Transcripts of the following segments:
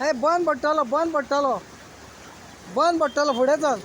हे बंद पडटलो, बंद पडटलो, बंद पडटलो, फुडें चल.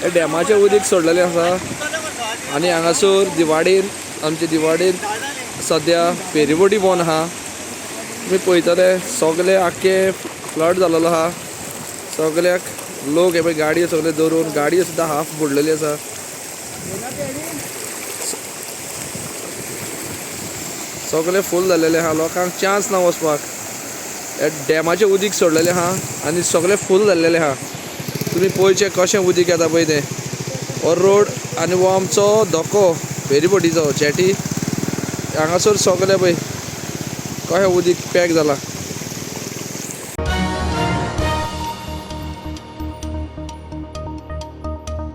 हे डॅमाचें उदीक सोडलेलें आसा आनी हांगासर दिवाडीन, आमच्या दिवाडीन सद्या फेरीबोटी बंद आहा. तुमी पळयतले सगळे आख्खे फ्लड जाल्लो आहा. सगळ्याक लोक हे पळय गाडयो सगळे दवरून गाडयो सुद्दां हाफ बुडलेली आसा. सगळे फूल जाल्लेले आहा, लोकांक चान्स ना वचपाक. हे डॅमाचें उदीक सोडलेलें आहा आनी सगळे फूल जाल्लेले आहा. तुमी पळयचें कशें उदीक येता पळय तें. हो रोड आनी हो आमचो धको फेरीबोटीचो जेटी. हांगासर सगळे पळय कशें उदीक पॅक जालां.